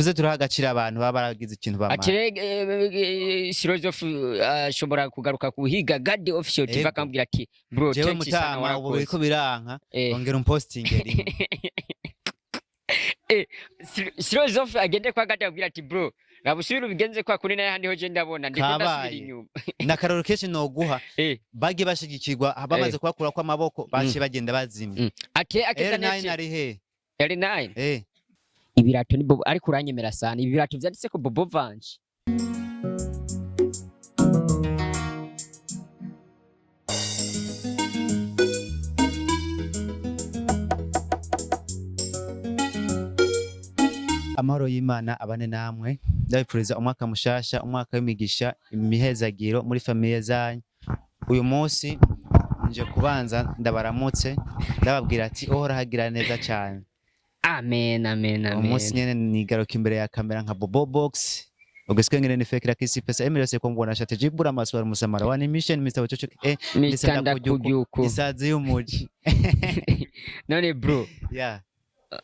Tuze turaha agaciro abantu baba baragize ikintu bamara. Ati Philosophe ashobora kugaruka kuhiga God Official TV Ego. akambwira ati: "Bro, Jewe thanks sana, mutama, ubu biriko warakoze." biranka, ongera umpostinge rimwe. Philosophe agende kwa God abwira ati: "Bro, nabusubira ubigenze kwa kuri naye handi ho je ndabona ndiko ndasubira Kabaye. inyuma." N'akarorero kenshi noguha, bagiye bashigikirwa, bamaze kubakura kw'amaboko, baciye bagenda bazimya. Ati akeza R9 neti ari he? R9. Ibirato ni Bobo, ariko uranyemera sana, ibi birato vyanditse ko Bobo Vanje. Amahoro y'Imana abane namwe. Ndabipfuriza umwaka mushasha, umwaka w'imigisha, imihezagiro muri famille zanyu. Uyu munsi nje kubanza ndabaramutse, ndababwira ati uhora hagira neza cyane. Amen, amen, Uyu munsi amen. nyene nigaruka imbere ya kamera nka Bobo Box. Ugiswe ngene ni fake rakisi pesa Emily yose ko mbona shate jibura maswara musamara wani mission Mr. Wachocho Mr. Mr. Ndakujuku. Isazi y'umuji. None bro, Yeah.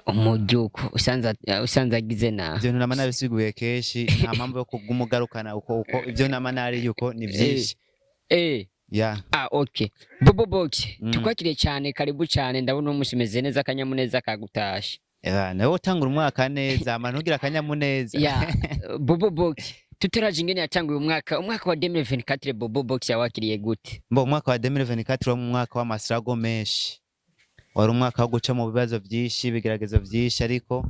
umujuku usanze agize na Ivyo nama nabisiguye kenshi, nta mpamvu yo kugumugarukana uko ivyo nama nari yuko ni vyinshi. Yeah. Ah, okay, Bobo Box, tukwakiriye cyane, karibu cyane. Ndabona umunsi umeze neza, akanyamuneza kagutashe. Yeah, nawe utangura umwaka neza, ama ntugira akanyamuneza. Ya Bobo Box, tutaraje ingene yatanguye umwaka wa 2024, Bobo Box yawakiriye gute? Mbo umwaka wa 2024 wari umwaka w'amasirago menshi. Wari umwaka wo guca mu bibazo vyinshi, ibigeragezo vyinshi, ariko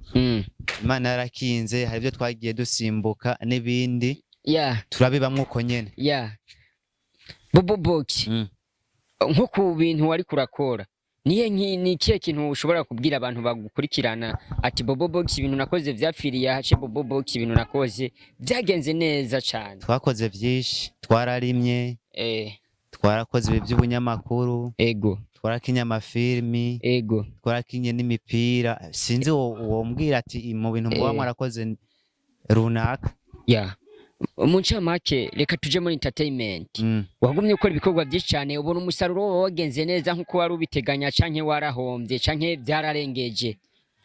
Imana yarakinze, hari ibyo twagiye dusimbuka n'ibindi turabibamwo uko nyene. Ya Bobo Box, nko ku bintu wari kurakora, niye ni ikihe kintu ushobora kubwira abantu bagukurikirana ati: "Bobo Box, ibintu nakoze vyapfiriye ahace, Bobo Box, ibintu nakoze byagenze neza cyane"? Twakoze vyinshi, twararimye, twarakoze ibi by'ubunyamakuru, twarakinye amafilmi, twarakinye n'imipira. Sinzi wombwira ati mu bintu muba mwarakoze runaka. Ya, mu ncamake reka tuje muri entertainment. Wagumye ukora ibikorwa byinshi cyane, ubona umusaruro wawe wagenze neza nk'uko wari ubiteganya, canke warahombye, canke byararengeje?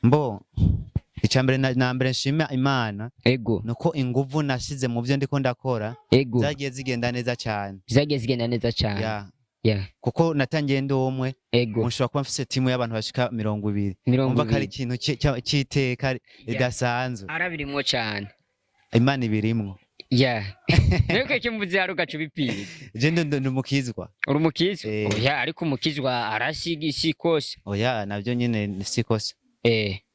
Mbo icambere na mbere nshima Imana nuko inguvu nashize mu byo ndiko ndakora zagiye zigenda neza cyane. Zagiye zigenda neza cyane. Ya. Kuko natangiye ndi umwe, mushobora kuba mfise timu y'abantu bashika 20. 20. Umva ko ari ikintu c'iteka ridasanzwe. Arabirimwo cyane. Imana ibirimwo. Ya, nuko icyo mvuze hari ugaca ubipira. Je ndi umukizwa. Uri umukizwa? Eh. Oya, ariko umukizwa arasiga isi kose. Oya, navyo nyene si kosa.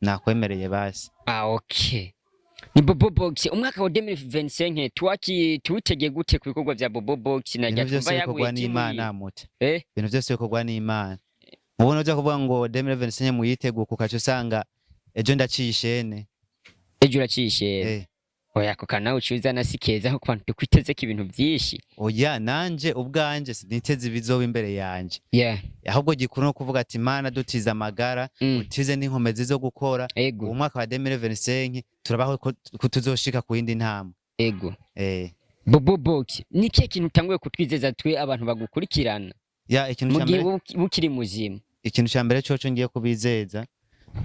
Nakwemereye basi. Ah, okay, ni Bobo Box. Umwaka wa 2025 tuwaki tuwitege gute ku bikorwa vya Bobo Box na Ibintu twumva vyose bikorwa yaguye timu n'Imana muta. Ibintu vyose bikorwa n'Imana. Mubona uja kuvuga ngo 2025 muyiteguke, ukaca usanga ejo ndaciye ishene. Ejo uracishe? Eh. Oya, ako kana ucuza na si keza nko ku bantu tukwitezeko ibintu vyinshi. Oya, nanje ubwanje siniteze ibizoba imbere yanje. Ahubwo gikuru no kuvuga ati: "Mana, dutize amagara, utize n'inkomezi zo gukora." Uwo mwaka wa 2025 turabaho ko tuzoshika ku yindi ntambwe. Bobo Box, ni ikihe kintu utanguye kutwizeza twe abantu bagukurikirana Ya, ikintu mu ca gihe mbere bukiri muzima? Ikintu ca mbere coco ngiye kubizeza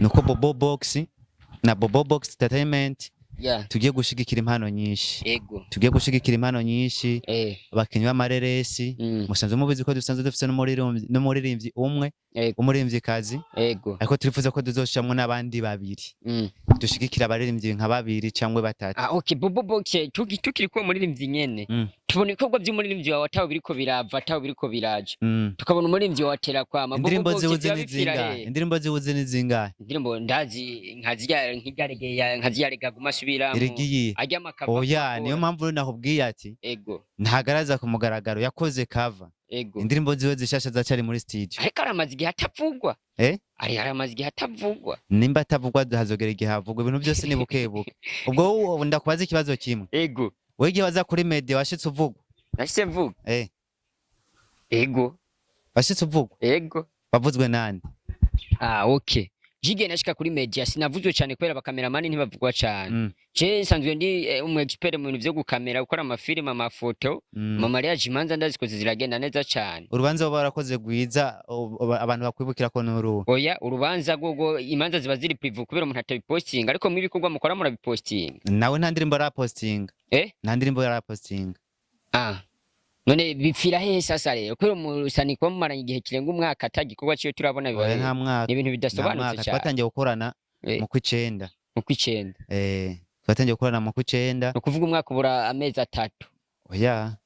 nuko Bobo Box na Bobo Box Entertainment tugiye gushigikira impano nyinshi. Tugiye gushigikira impano nyinshi, abakinyi b'amareresi. Musanzwe mubizi ko dusanzwe dufise n'umuririmbyi umwe, umuririmvyikazi, ariko turifuza ko tuzoshiramwo n'abandi babiri. Dushigikira abaririmbyi nka babiri cyangwa batatu. Ah, okay, Bobo Box, tukiri kuba muririmbyi nyene, tubona ibikorwa by'umuririmbyi wawe ataho biriko birava, ataho biriko biraja. Tukabona umuririmbyi wawe atera kwama. Bobo Indirimbo Box, zibuze biba ni bipfira zingahe? hehe? Indirimbo zibuze ni zingahe? Indirimbo ndazi nkazirya nk'igaregeya, nkazirya guma asubiramo Irigiye. arya amakava. Oya, niyo mpamvu rero nakubwiye ati ntagaraza ku mugaragaro, yakoze cover. Indirimbo ziwe zishasha zacari muri studio. Ariko aramaze igihe atavugwa. Eh? Ari aramaze igihe atavugwa. Nimba atavugwa, hazogera igihe havugwa. Ibintu byose ni bukebuke. Ubwo wowe ndakubaza ikibazo kimwe. Wowe igihe waza kuri media washitse uvugwa? Nashitse mvuga? Eh. Ego. Washitse uvugwa? Ego. Wavuzwe nande? Ah, okay. Jige nashika kuri media sinavuzwe cyane kubera abakameramani ntibavugwa cyane. Je nsanzwe ndi umu expert mu bintu vyo gukamera, gukora amafilime, amafoto, mu mariage, imanza ndazikoze ziragenda neza cyane. Urubanza woba warakoze rwiza abantu bakwibukira ko n'uruhu? Oya, urubanza rwogo imanza ziba ziri privé kubera umuntu atabipostinga, ariko mu ibikorwa mukora murabipostinga. Nawe nta ndirimbo arapostinga. Eh? Nta ndirimbo yarapostinga. Ah, none bipfira hehe sasa rero? Kubera umusani kuba mumaranye igihe kirenga umwaka ata gikorwa ciwe turabona, biba Oya, nta mwaka. ni ibintu Nta bidasobanutse mwaka. cyane. Twatangiye gukorana mu kw'icenda. Mu kw'icenda. Eh, twatangiye gukorana mu kw'icenda. Ni ukuvuga umwaka ubura amezi 3. Oya.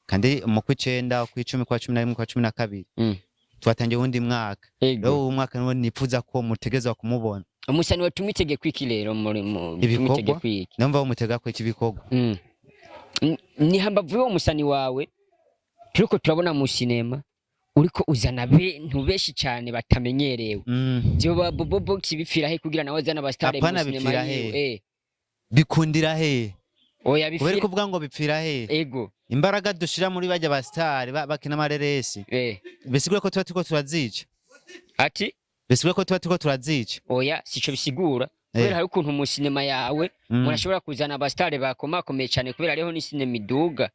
Kandi mu kw'icenda, kw'icumi, kwa 11, kwa 12, twatangiye uwundi mwaka. Rero uwo mwaka niwo nipfuza ko mutegerezwa kumubona. Umusani wa tumwitege kwiki rero muri mu Ibikorwa? Tumwitege kwiki? Ndumva bamutega ko iki bikorwa. Ni hambavu y'uwo musani wawe turiko turabona mu sinema, uriko uzana bentu benshi cyane batamenyerewe. Vyoba Bobo Box bipfira he kugira nawe azana abasitare mu Apana, sinema bipfira yiwe? he? Bikundira he? Oya, Kubera bipfira kuvuga ngo bipfira he? Ego. Imbaraga dushira muri bajya ba star bakina amareresi, bisigura ko tuba turiko turazica? Ati? Bisigura ko tuba turiko turazica? Oya, sico bisigura, kubera hari ukuntu mu sinema yawe umuntu ashobora kuzana abasitare bakomakomeye cyane, kubera hariho n'isinema iduga,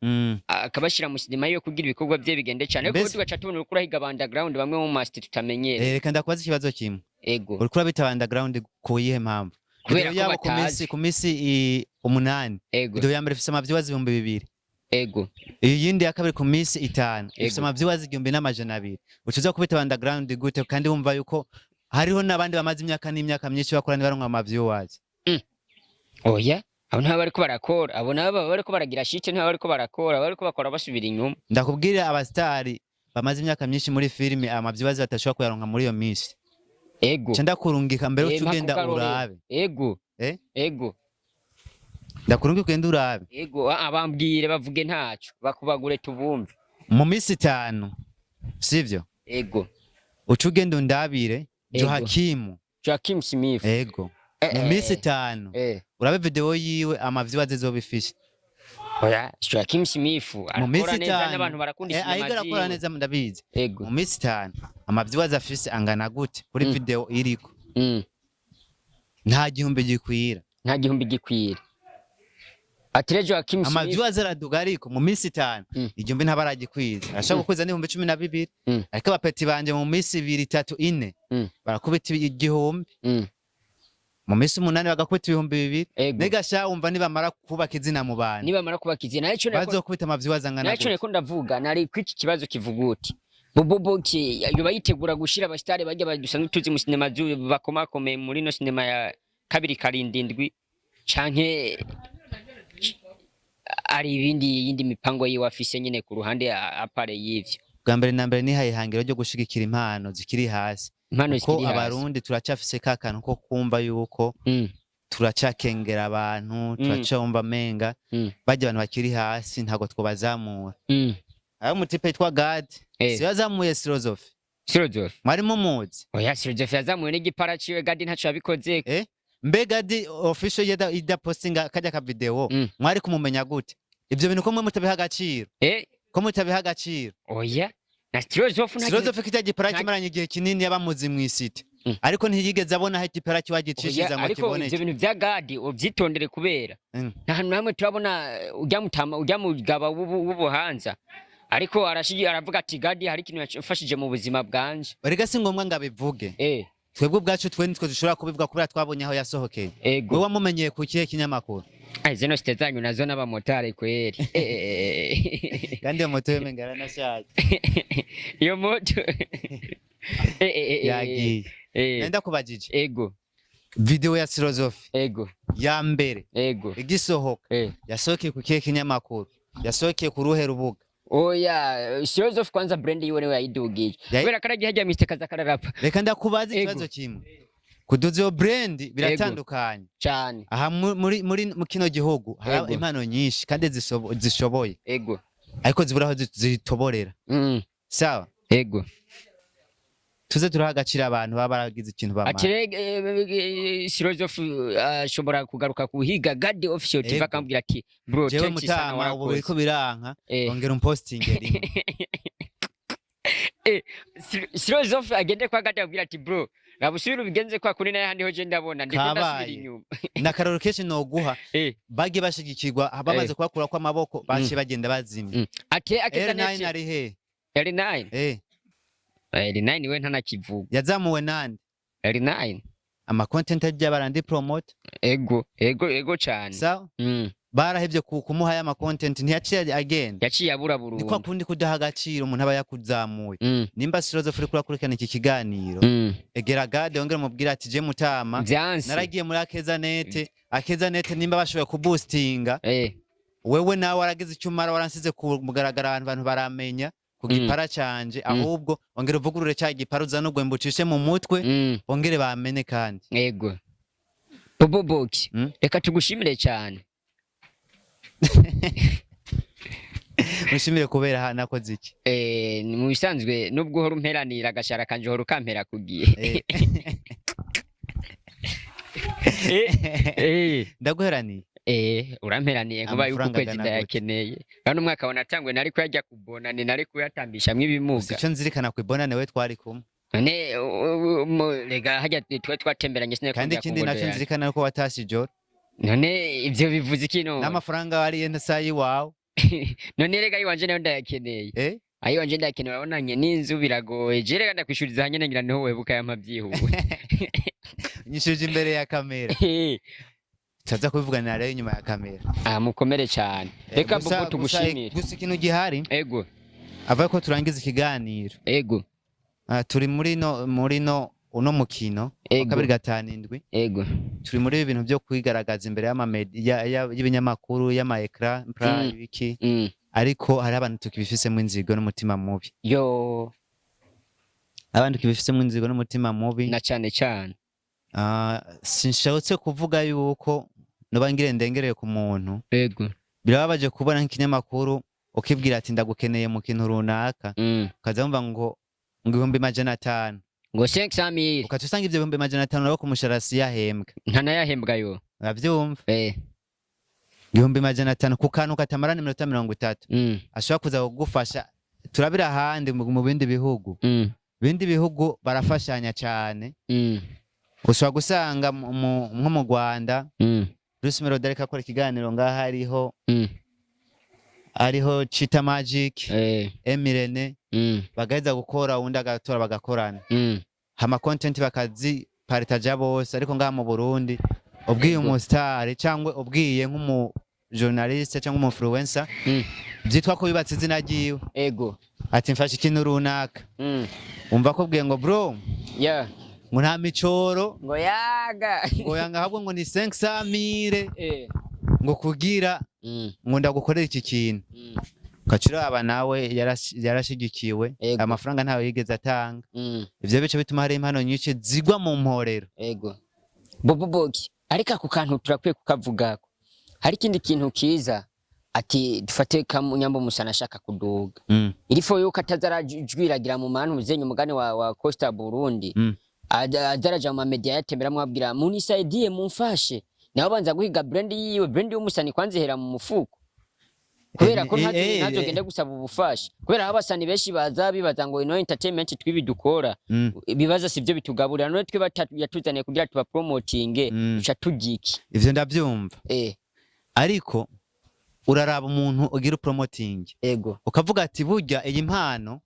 akabashyira mu sinema yiwe kugira ibikorwa bye bigende cyane, ariko tugaca tubona uriko urahiga aba underground bamwe mu masti tutamenyereye. Reka ndakubaza ikibazo kimwe. Ego. Uriko urabita underground ku yihe mpamvu? Kubera Video ko yabo ku minsi batazi. ku minsi 8, video ya mbere ifise ama viewers 2000. Iyi yindi ya kabiri ku minsi 5 ifise ama viewers 1200. Ucuza kubita underground gute kandi wumva yuko hariho n'abandi bamaze imyaka n'imyaka myinshi bakora ntibaronka ama viewers? Oya, abo ntabo bariko barakora, abo nabo baba bariko baragira shite, ntabo bariko barakora, bariko bakora basubira inyuma. Ndakubwira abastari bamaze imyaka myinshi muri filime, ama viewers batashobora kuyaronka muri iyo minsi. Ca ndakurungika mbere, uce Mpa ugenda kukarorero. urabe. Ego. Eh? Ego. Ndakurungika ugenda urabe. Ego, abambwire bavuge ntaco bakubagure tubumve. Mu minsi 5, sivyo? Ego. Uce ugenda undabire Ego. Joakim. Joaquim Smith. Ego, mu minsi 5 urabe video yiwe, ama viewers izoba ifise. Oya, Joaquim Smith Mu arakora minsi neza 5 n'abantu barakunda sinema ariko arakora ziwe. neza, ndabizi. Ego. Mu minsi 5 ama viewers afise angana gute kuri video iriko? Nta gihumbi gikwira. Nta gihumbi gikwira, ati rero Joaquim Ama Smith viewers araduga, ariko mu minsi 5 igihumbi ntaba aragikwiza, arashobora gukwiza n'12,000. Ariko abapeti banje mu minsi 2, 3, 4 barakubita 1000. Mu minsi 8 bagakubita 2000. Nega sha, wumva nibamara kubaka izina mu bantu, nibamara kubaka izina, bazokubita ama viewers angana naco gute? niko ndavuga, nari kwiki kibazo kivuga uti Bobo Box yoba yitegura gushira abasitari bajya dusanzwe tuzi mu sinema bakomakomeye muri no sinema ya 2 7 canke ari ibindi yindi mipango yiwe afise nyene ku ruhande à part y'ivyo? Bwa mbere na mbere nihaye ihangiro ryo gushigikira impano zikiri hasi, Impano kuko zikiri hasi. Abarundi turacafise ka kantu ko kumva yuko turacakengera abantu, turacumva menga barya abantu bakiri hasi ntabwo twobazamura. Ayo mutipe yitwa Gad, siyo yazamuye Philosophe? Philosophe. Mwari mumuzi? Oya, Philosophe yazamuwe n'igipara ciwe, Gadi ntaco yabikozeko. Eh, mbe Gadi official yada ida postinga kajya ka video, mwari kumumenya gute? Ivyo bintu ko mwe mutabiha agaciro? Ko mutabiha agaciro? Oya, na Philosophe nta Philosophe kijya gipara kimaranye igihe kinini yabamuzi mw'isite, ariko ntiyigeze abona aho igipara kiba gicishiriza Oya, ngo ariko ivyo kiboneke. bintu vya Gadi uvyitondere, kubera nta hantu hamwe turabona urya mutama, urya mugaba w'ubuhanza, ariko arashigi aravuga ati Gadi hari ikintu yafashije mu buzima bwanje. Erega si ngombwa ngo abivuge. Twebwe ubwacu twe nitwe dushobora kubivuga kubera twabonye aho yasohokeye. Wewe wamumenyeye ku kihe kinyamakuru? Ai, zino site zanyu nazo n'abamotari kweri. Kandi iyo moto yemenga yaranashaje. Iyo moto Yagiye. Nenda kubajije, Ego. video ya Philosophe ya mbere igisohoka, yasohokeye ku kihe kinyamakuru? Yasohokeye ku ruhe rubuga? Oya, Philosophe kwanza brand yiwe niwe yayidugije, kubera karagiye hajya Mr Kaza kararapa. Reka ndakubaza ikibazo kimwe. Kuduza iyo brand biratandukanye. Cyane. Aha muri mu kino gihugu hari impano nyinshi kandi zishoboye, ariko zibura aho zitoborera. Sawa? Ego. Tuze turaha agaciro abantu baba baragize ikintu bamara. Ati rero Philosophe ashobora kugaruka kuhiga Gadi official TV, akambwira ati bro, Jewe thanks sana, mutama, ubu biriko warakoze. biranka, ongera umpostinge rimwe. Philosophe agende kwa Gadi abwira ati bro. Raba usubire ubigenze kwa kuri naye handi ho je ndabona ndiko ndasubira Kabaye. inyuma. N'akarorero kenshi noguha. Bagiye bashigikirwa, bamaze kubakura kw'amaboko, baciye bagenda bazimya. Ake Akeza R9 Net. ari he? L9. L9 we ntanakivuga. Yazamuwe nande? L9. Ama content ajya barandi promote. Ego cyane. Sawa, barahevye kumuha ya ma content, ntiyaciye agenda. Yaciye abura Ni kwa burundu. kundi kudaha agaciro umuntu aba yakuzamuye. Nimba Sirozo uri kurakurikirana iki kiganiro, egera gade, wongere umubwire ati: "Je mutama Vyanse. naragiye muri Akeza Net. Akeza Net nimba bashoboye kuboostinga, wewe nawe waragize icyo umara, waransize ku mugaragaro, abantu baramenya ku gipara canje. Ahubwo ongera uvugurure cya gipara, uzane ugwembe ucishe mu mutwe, ongere bamenye kandi." Ego, Bobo Box. Reka tugushimire cyane. Mushimire kubera ha nakoze iki? Ni mu bisanzwe, nubwo uhora umperanira agashara kanje, uhora ukampera ku gihe. Ndaguheraniye? Uramperaniye nkuba yuko Amafaranga ukwezi angana gute? ndayakeneye, kandi umwaka wanatangwe nari kuyajya kubonane, nari kuyatambishamwo Gusa ibimuga. icyo nzirikana ku ibonane, we twari kumwe. None rega harya twe twatemberanye, sinari Kandi kongera ikindi ku ngodo nacyo yanjye. nzirikana ko watashe ijoro. None ivyo bivuze iki none? N'amafaranga wariye ntasaha iwawe. None rega ayiwanje nayo ndayakeneye. Ayiwanje ndayakeneye, urabonanye n'inzu biragoye. Je rega ndakwishuriza hanyene, ngira niho webuka yampa byihuse. Nyishuje imbere ya kamera, tutaza kubivuganira rero inyuma ya kamera. Ah, mukomere cyane. Reka Bobo tugushimire. Gusa ikintu gihari, ava ko turangiza ikiganiro, turi muri no uno mukino wa 257. Turi muri ibi bintu byo kwigaragaza imbere y'amamedia, y'ibinyamakuru, y'ama écran ibiki, ariko hari abantu tukibifisemo inzigo n'umutima mubi. Yo. Abantu tukibifisemo inzigo n'umutima mubi. Na cyane cyane. Sinshobotse kuvuga yuko noba ngire ndengereye ku muntu. Birababaje kubona nk'ikinyamakuru ukibwira ati: "Ndagukeneye mu kintu runaka," ukaza wumva ngo 500,000. Ngo 500 000. Ukaca usanga ivyo 500,000 nabo ku musharasi yahembwa. Ntanayahembwa yo. Uravyumva? 500,000 ku kantu katamarana iminota 30 ashobora kuza kugufasha. Turabira ahandi mu bindi bihugu, bindi bihugu barafashanya cane. Ushobora gusanga nko mu Rwanda, Bruce Melody ariko akora ikiganiro ngaha, hariho hariho Chita Magic, Emirene, bagaheza gukora, uwundi agatora, bagakorana, hama content bakazipartaja bose. Ariko ngaha mu Burundi, ubwiye umustar cyangwa ubwiye nk'umu journaliste cyangwa umu influencer, byitwa ko yubatse izina ryiwe, ati: "Mfashe ikintu runaka," umva ko ubwiye ngo: "Bro," ngo: "Nta micoro." Ngo yaga. Ngo yanga, ahubwo ngo ni 500 mille, ngo kugira ngo ndagukorera iki kintu. Ugaca uraba nawe yarashigikiwe, amafaranga ntawe yigeze atanga. Ivyo bice bituma hari impano nyinshi zigwa mu mporero. Ego, Bobo Box, ariko ako kantu turakwiye kukavugako. Hari ikindi kintu kiza, ati dufate kamunyambo musana ashaka kuduga, irifo yuko atazarajwiragira mu mantu zenye umugani wa Costa Burundi, azaraja mu media yatemberamwo abwira: "Munisaidie, mumfashe." Nawe banza guhiga brand yiwe, brand y'umusani kwanza ihera mu mufuko, kubera ko ntazogende gusaba ubufasha, kubera aho abasani benshi baza bibaza ngo ino entertainment twibi dukora, ibibaza sivyo bitugaburira. None twe yatuzaniye kugira tuba promotinge, duca tugiki? Ivyo ndavyumva, ariko uraraba umuntu ugira promoting, ukavuga ati: "Burya iyi mpano,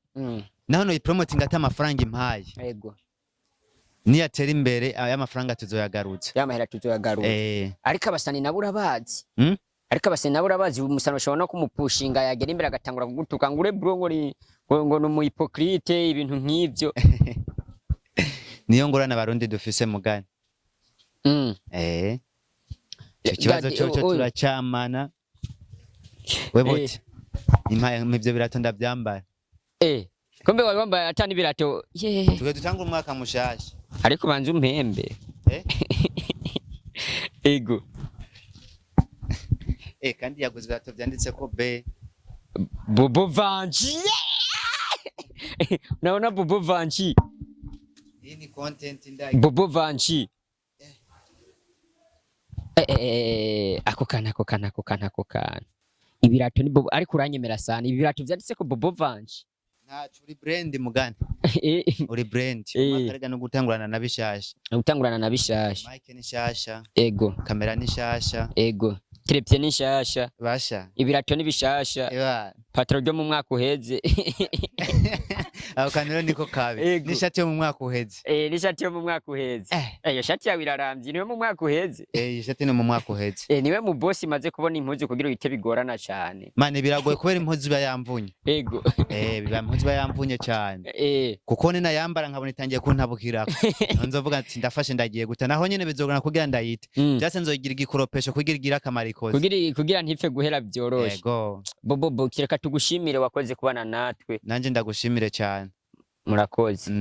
naho no promoting ata amafaranga impaye, niyatera imbere aya mafaranga tuzoyagarutsa." Ya mahera tuzoyagarura. Ariko abasani nabo urabazi. Ariko abasani nabo urabazi, umusani bashobora no kumupushinga, yagera imbere agatangura kugutuka ngo ure bro, ngo ni ngo ni umu hypocrite, ibintu nk'ivyo. Niyo ngorane abarundi dufise mugani. Ico kibazo cyo turacamana we bote impa ivyo birato ndavyambara. Kumbe wari wambaye atani ibirato ye. Tuge dutangura umwaka mushasha. Ariko banza umpembe. Ego. Kandi yaguze ibirato vyanditse ko B. Bobo Vanchi, naona Bobo Vanchi. Iyi ni content nda. Bobo Vanchi. Ako kana, ako kana, ako kana, ako kana, ibirato ni Bobo, ariko uranyemera sana, ibi birato vyanditse ko Bobo Vanchi. Ntaco, uri brand mugani. Uri brand. Umwaka rega no gutangurana na bishasha. Gutangurana na bishasha. Mic ni shasha. Ego. Kamera ni shasha. Ego, trépied ni nshasha. Basha. Ibirato ni bishasha. Eba. Patro ryo mu mwaka uheze. Aho kantu rero niko kabi. Ego. N'ishati yo mu mwaka uheze. Eh, n'ishati yo mu mwaka uheze. Iyo shati yawe iraramvye, niwe mu mwaka uheze. Eh, iyi shati ni mu mwaka uheze. Eh, niwe mu boss imaze kubona impuzu kugira uhite bigorana cane. Mane, biragoye kubera impuzu iba yamvunye. Ego. Eh, biba impuzu iba yamvunye cyane. Kuko ni nayambara nkabona itangiye kuntabukirako, nzovuga ati ndafashe ndagiye guta, naho nyene bizogorana kugira ndayite. Vyase nzogira igikoropesho kugira igire akamaro ikoze. Kugira ntife guhera byoroshe. Yego. Bobo Box, reka tugushimire, wakoze kubana natwe. Nanje ndagushimire cyane. Murakoze.